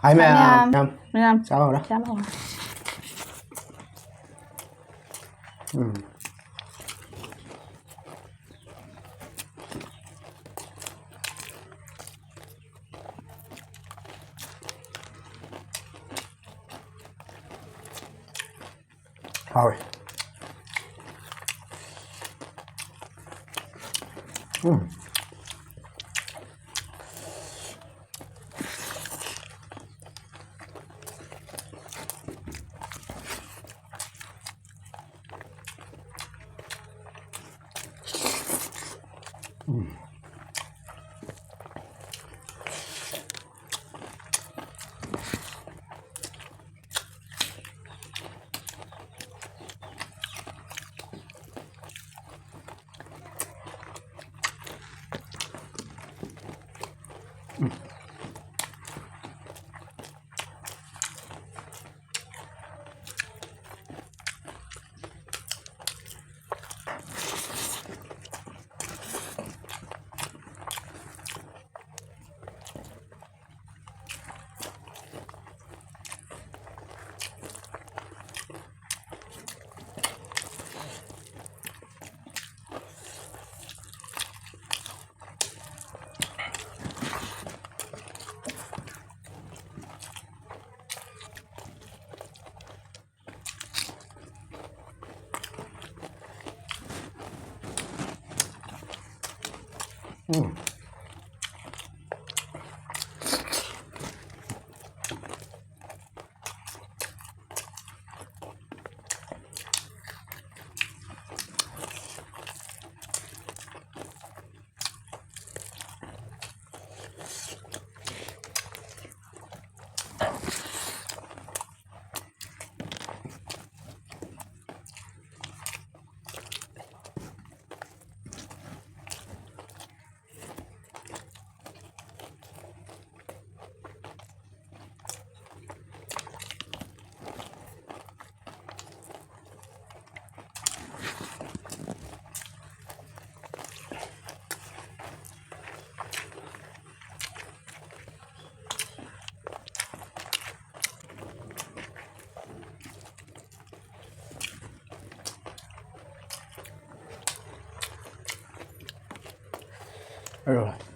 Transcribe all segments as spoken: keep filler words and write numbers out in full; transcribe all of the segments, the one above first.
ꯍꯥꯏ ꯃꯌꯥꯝ꯫ ꯃꯌꯥꯝ꯫ ꯃꯌꯥꯝ꯫ ꯆꯥꯎꯔꯦ꯫ ꯆꯥꯕ ꯍꯧꯔꯦ꯫ ꯎꯝ꯫ ꯍꯥꯎꯋꯦ꯫ ꯎꯝ꯫ ꯎꯝ꯫ ꯎꯝ꯫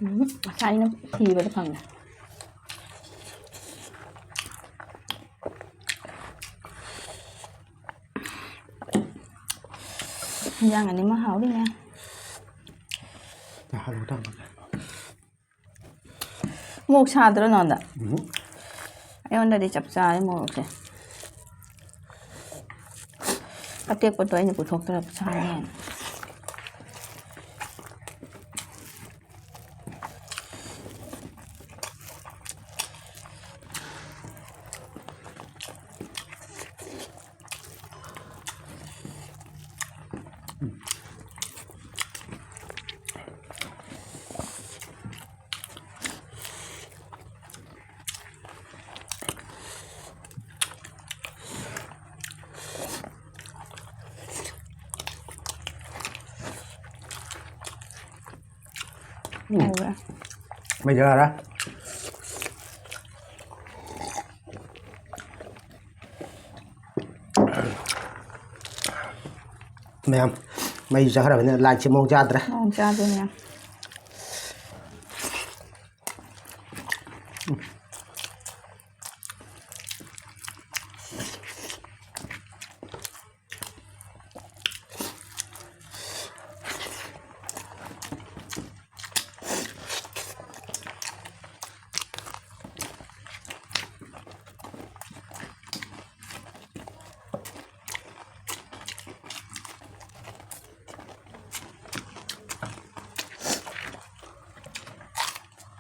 ꯎꯝ, ꯉꯁꯥꯏ ꯑꯩꯅ ꯊꯤꯕꯗ ꯐꯪꯉꯦ꯫ ꯏꯟꯖꯥꯡ ꯑꯅꯤꯃꯛ ꯍꯥꯎꯔꯤꯅꯦ꯫ ꯃꯣꯔꯣꯛ ꯁꯥꯗ꯭ꯔꯣ ꯅꯉꯣꯟꯗ? ꯎꯝ꯫ ꯑꯩꯉꯣꯟꯗꯗꯤ ꯆꯞ ꯆꯥꯔꯦ ꯃꯣꯔꯣꯛꯁꯦ꯫ ꯑꯇꯦꯛꯄꯗꯣ ꯑꯩꯅ ꯄꯨꯊꯣꯛꯇ꯭ꯔꯕ ꯁꯥꯅꯤ ꯍꯥꯏꯅ꯫ ꯎꯝ꯫ ꯍꯥꯎꯔꯦ꯫ ꯃꯩ ꯌꯥꯔꯦ꯫ ꯃꯌꯥꯝ ꯃꯩ ꯆꯠꯈ꯭ꯔꯕꯅꯤꯅ ꯂꯥꯏꯠꯁꯦ ꯃꯑꯣꯡ ꯆꯥꯗ꯭ꯔꯦ꯫ ꯃꯑꯣꯡ ꯆꯥꯗꯦ ꯃꯌꯥꯝ꯫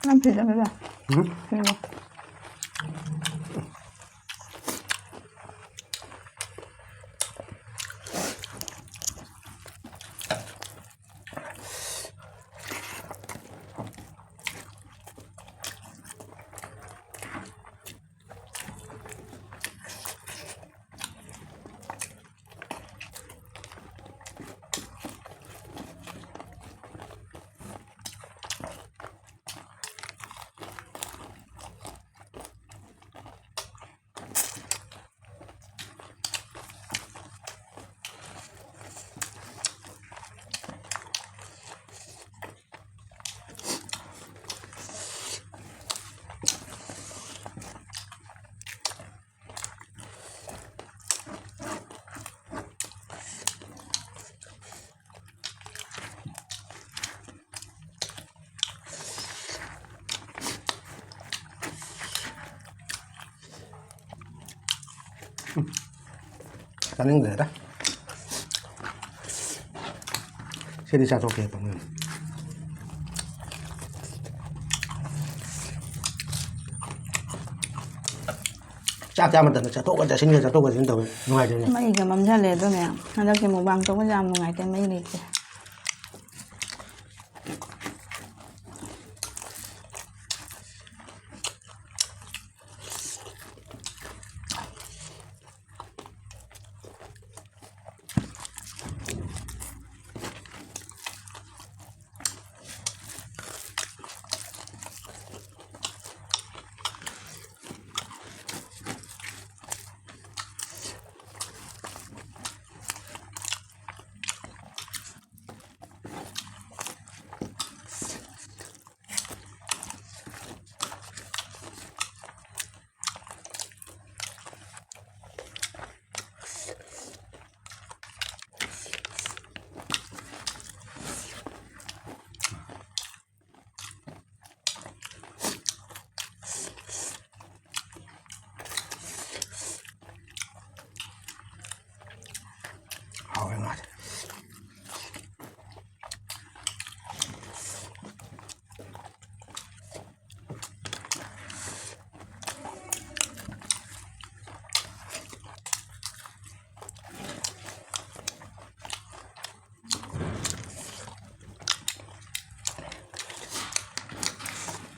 ꯅꯪ ꯐꯤꯗ ꯂꯩꯕ? ꯎꯝ꯫ ꯐꯤꯗ꯫ ꯆꯥꯅꯤꯡꯗ꯭ꯔꯦꯗ꯫ ꯁꯤꯗꯤ ꯆꯥꯊꯣꯛꯀꯦ ꯄꯥꯝꯃꯨꯏ꯫ ꯆꯥꯛ ꯆꯥ ꯃꯇꯝꯗ ꯆꯠꯊꯣꯛꯀ ꯆꯠꯁꯤꯟꯒ ꯆꯠꯊꯣꯛꯀ ꯆꯠꯁꯤꯟ ꯇꯧꯋꯦ꯫ ꯅꯨꯡꯉꯥꯏꯇꯦꯅꯦ꯫ ꯃꯩꯒ ꯃꯝꯁꯤꯜꯂꯦ ꯑꯗꯨꯅꯦ꯫ ꯍꯟꯗꯛꯀꯤ ꯃꯨꯛꯕꯥꯡ ꯇꯧꯕꯁꯦ ꯌꯥꯝ ꯅꯨꯡꯉꯥꯏꯇꯦ, ꯃꯩ ꯂꯩꯇꯦ꯫ ꯍꯥꯎꯋꯦ ꯉꯥꯁꯦ꯫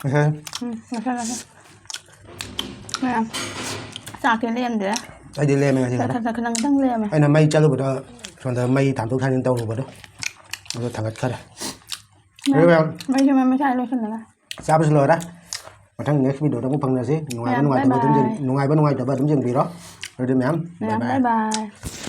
ꯉꯁꯥꯏ ꯎꯝ, ꯉꯁꯥꯏ, ꯉꯁꯥꯏ꯫ ꯃꯌꯥꯝ ꯆꯥꯛꯇꯤ ꯂꯦꯝꯗꯦ꯫ ꯑꯩꯗꯤ ꯂꯦꯝꯃꯦ ꯉꯁꯤ ꯈꯔ꯫ ꯈꯔ, ꯈꯔ, ꯈꯤꯇꯪ, ꯈꯤꯇꯪ ꯂꯦꯝꯃꯦ꯫ ꯑꯩꯅ ꯃꯩ ꯆꯠꯂꯨꯕꯗ ꯁꯣꯝꯗ ꯃꯩ ꯊꯥꯡꯗꯣꯛ ꯊꯥꯡꯖꯤꯟ ꯇꯧꯔꯨꯕꯗꯣ, ꯑꯗꯨ ꯊꯥꯡꯒꯠꯈꯔꯦ꯫ ꯃꯌꯥꯝ, ꯑꯗꯨ ꯃꯌꯥꯝ ꯃꯩꯁꯨ ꯃꯩ ꯃꯁꯥ ꯂꯣꯏꯁꯤꯜꯂꯒ꯫ ꯆꯥꯕꯁꯨ ꯂꯣꯏꯔꯦ꯫ ꯃꯊꯪ next video ꯗ ꯑꯃꯨꯛ ꯐꯪꯅꯁꯤ꯫ ꯅꯨꯡꯉꯥꯏꯕ ꯃꯌꯥꯝ, ꯅꯨꯡꯉꯥꯏꯇꯕ ꯑꯗꯨꯝ ꯌꯦꯡ-, bye bye꯫ ꯅꯨꯡꯉꯥꯏꯕ ꯅꯨꯡꯉꯥꯏꯇꯕ ꯑꯗꯨꯝ ꯌꯦꯡꯕꯤꯔꯣ꯫ ꯑꯗꯨꯗꯤ ꯃꯌꯥꯝ, ꯃꯌꯥꯝ, bye bye꯫ Bye bye꯫